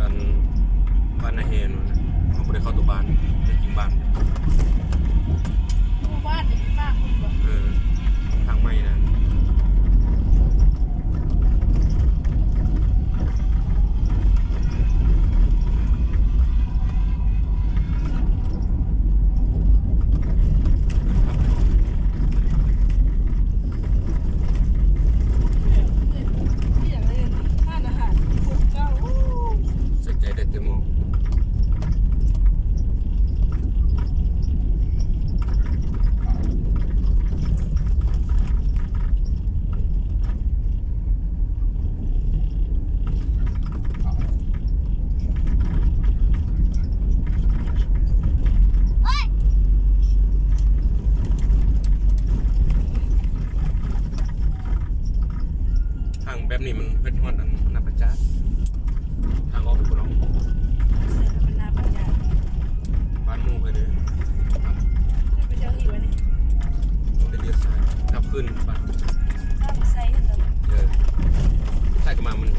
ອັນ ບ້ານນາແຮນະ ເຮົາບໍ່ໄດ້ເຂົ້າຕົວບ້ານ ແຕ່ຈິງບ້ານ ໝູ່ບ້ານນີ້ຢູ່ຟາກພຸ້ນບໍ່? ເອີ ທາງໃໝ່ນະ. ໃສ່ໃຈໄດ້ແຕ່ໝອກ. ທາງແບບນີ້ມັນເຮັດຮອດອັນນາປະຈາດ ທາງອອກໄປພຸ້ນເນາະ ໃສ່ເປັນນາປະຈາດ ບ້ານໝູ່ເພິ່ນເດ້. ເພິ່ນໄປທາງນີ້ວະນີ້ ຕ້ອງໄດ້ລ້ຽວຊ້າຍກັບຄືນບ້ານ ທາງໃສ່ເພິ່ນ ເອີ ໃສ່ກະມາມັນ. ເ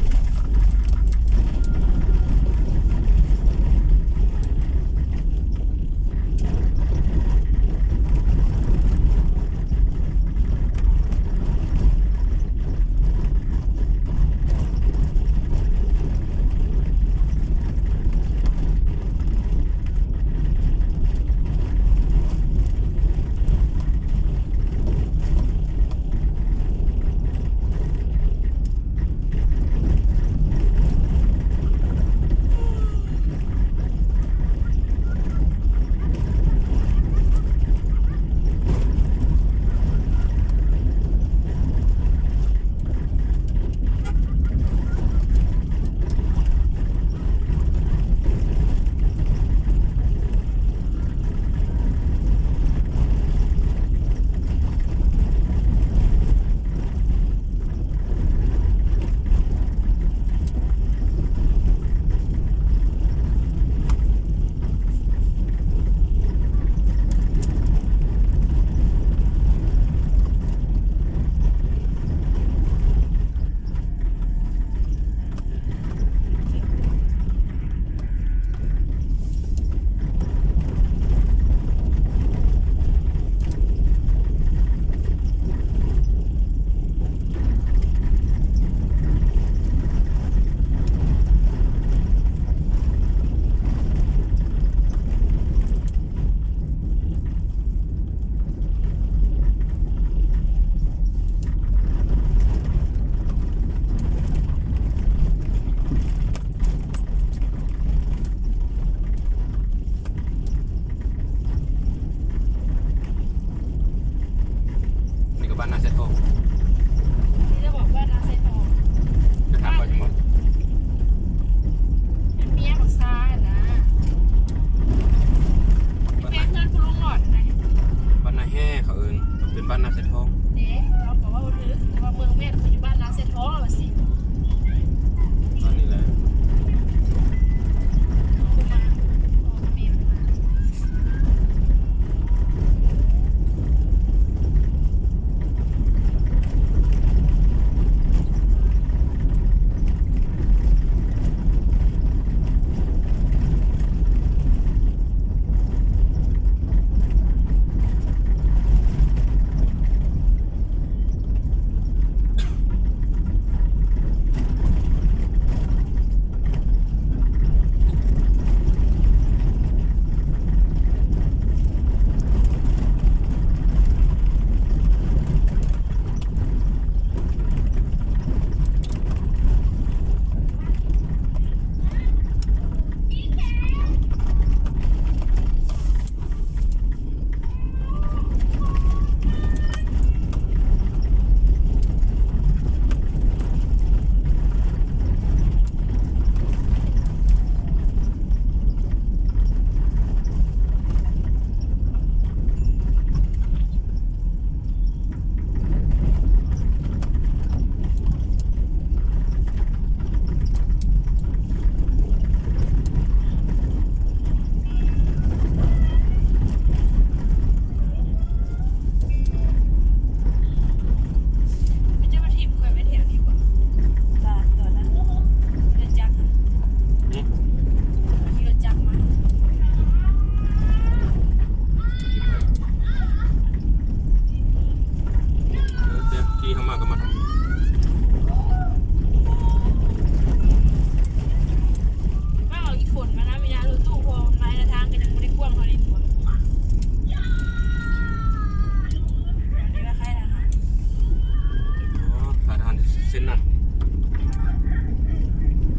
ເສັ້ນນັ້ນ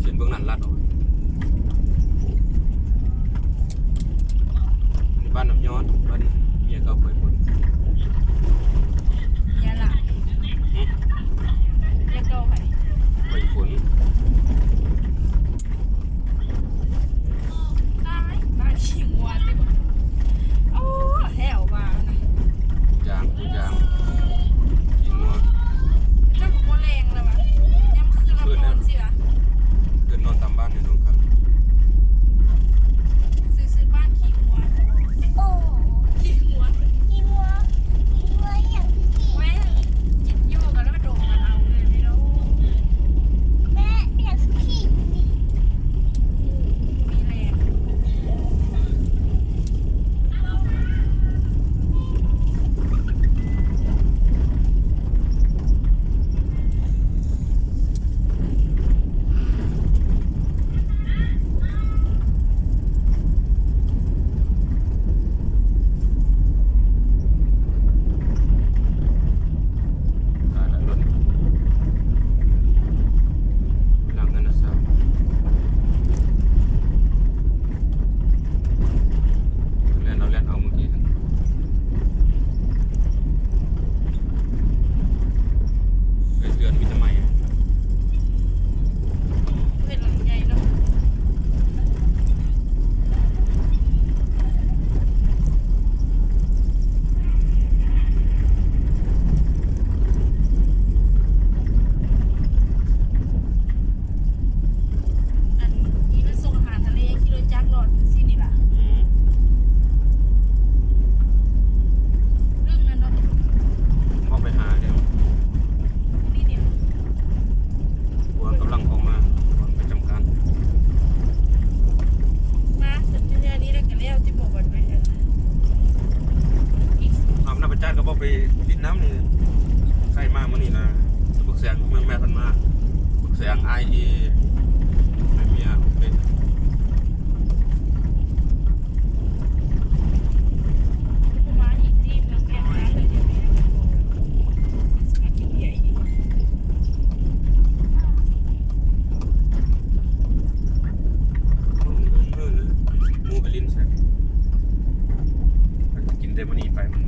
ເສັ້ນເບື້ອງນັ້ນລັດອອກ ນີ້ບ້ານນ້ຳຍອດ ບ້ານເມຍເກົ່າຂ້ອຍພຸ້ນ ເມຍລະ ຫຶ ເມຍເກົ່າໃຜ? ຂ້ອຍພຸ້ນ. ຕາຍ ບ້ານຂີ້ງົວຕິ ໂອ້ ແຖວວ່ານະ ປູຢາງ ປູຢາງ ຂີ້ງົວ ເຈົ້າກໍບໍ່ແລງແລ້ວຫວາ ຍາມຄືນລະນອນຊິຫວາ ຄືນນອນຕາມບ້ານຢູ່ດອກຄັບ ຊື່ ຊື່ບ້ານຂີ້ງົວ ໂອ້ ຂີ້ງົວ ຂີ້ງົວ ຂີ້ງົວອີ່ຫຍັງ? ແມ່ ກິນຢູ່ກໍແລ້ວ ມາດົມກັນເອົາເລີຍພີ່ນ້ອງ ແມ່ ອີ່ຫຍັງ? ຂີ້ ຕາຍລະ ລົດ ເວລາເງິນນະຊາວ ແລ່ນເອົາ ແລ່ນເອົາມື້ກີ້ຫັ້ນ ເຮືອນ ເຮືອນມີແຕ່ໄມ້ ເຮືອນຫຼັງໃຫຍ່ເນາະ. ອັນນີ້ມັນສົ່ງອາຫານທະເລ ຂີ່ລົດຈັກລອດຊື່ໆນີ້ຫວາ? ອືມ ລຶ້ງນັ້ນເນາະ ເຂົ້າໄປຫາແລ້ວ ນີ້ເດ ພວກກຳລັງອອກມາ ກ່ອນໄປທຳການ ມາເທື່ອນີ້ແລ້ວກໍແລ້ວ ຈະບອກວ່າໄປ ອາບນ້ຳປະຈານກໍບໍ່ໄປດິນນ້ຳນີ້ ໃຄ່ມາມື້ນີ້ນະ ບັກແສງເມືອງແມ່ທັນມາ ບັກແສງ ອ້າຍເອ ແມ່ເມຍ ເປັນ ໝູ່ໄປຫຼິ້ນໃສ ກິນແຕ່ມື້ນີ້ໄປ ມັນ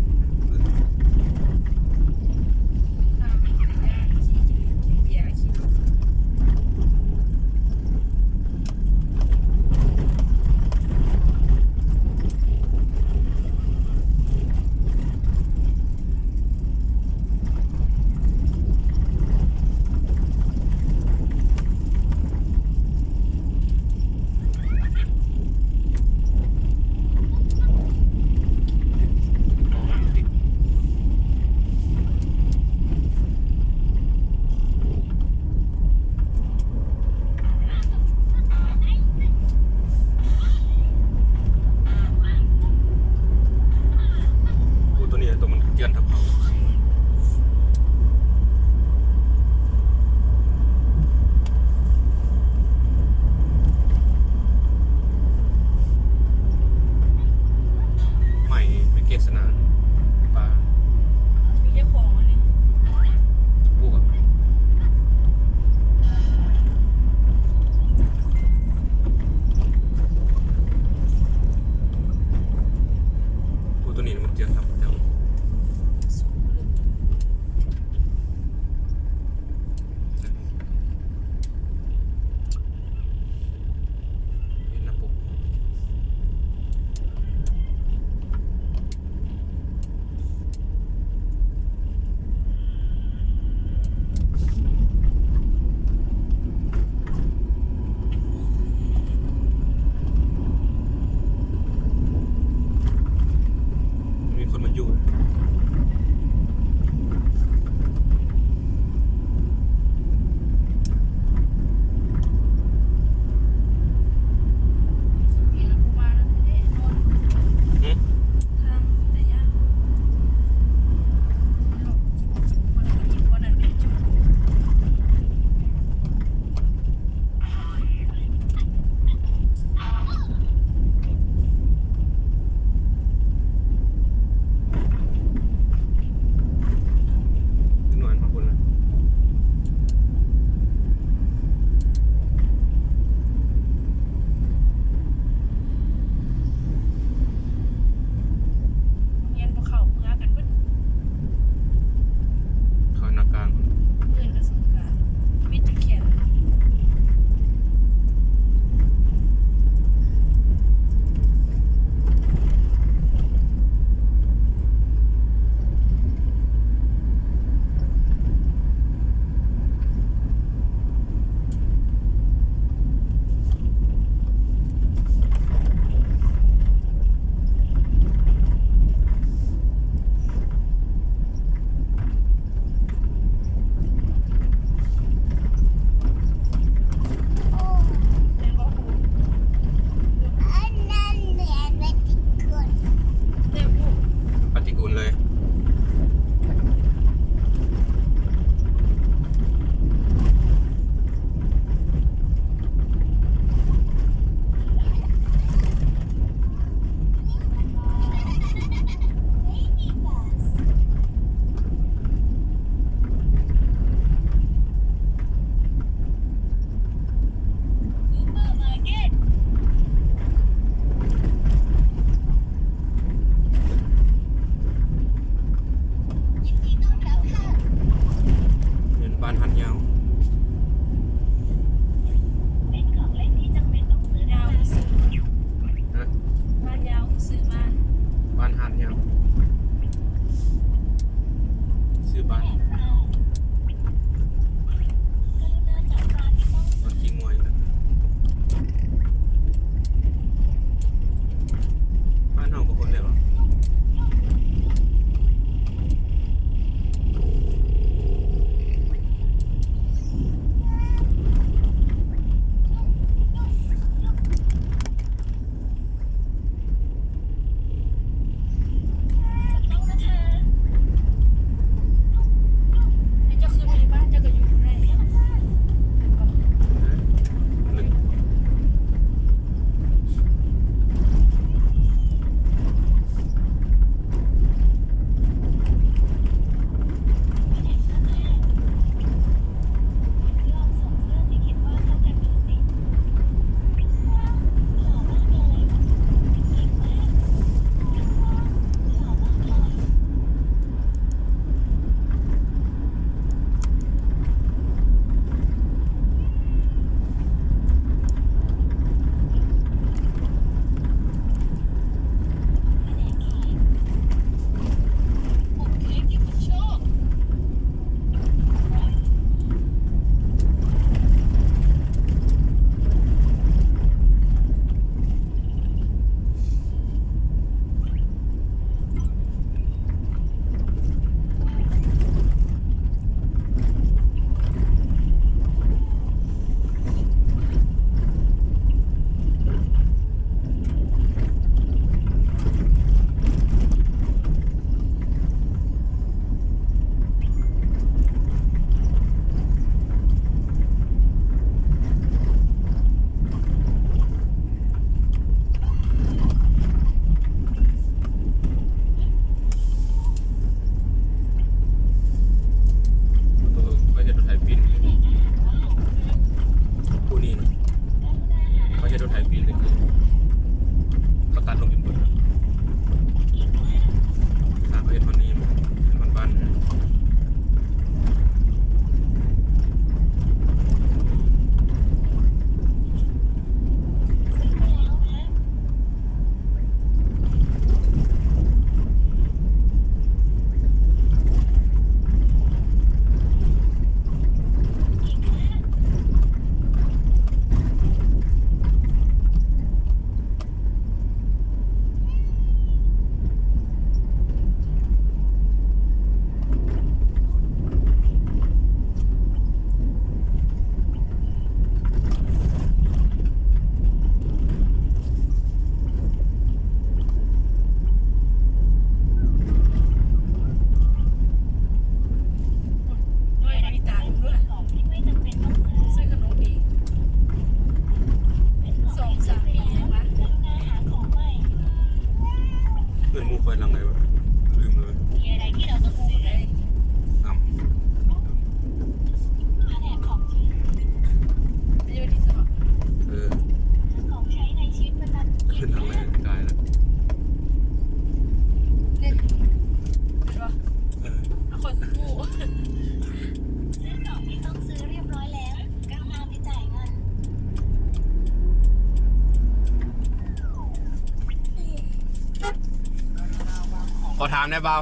ຂໍຖາມແດ່ບ່າວ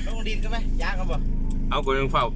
ລົງດິນກັນໄປ ຍ່າງກັນບໍ່? ເອົາ ກູຍັງເຝົ້າ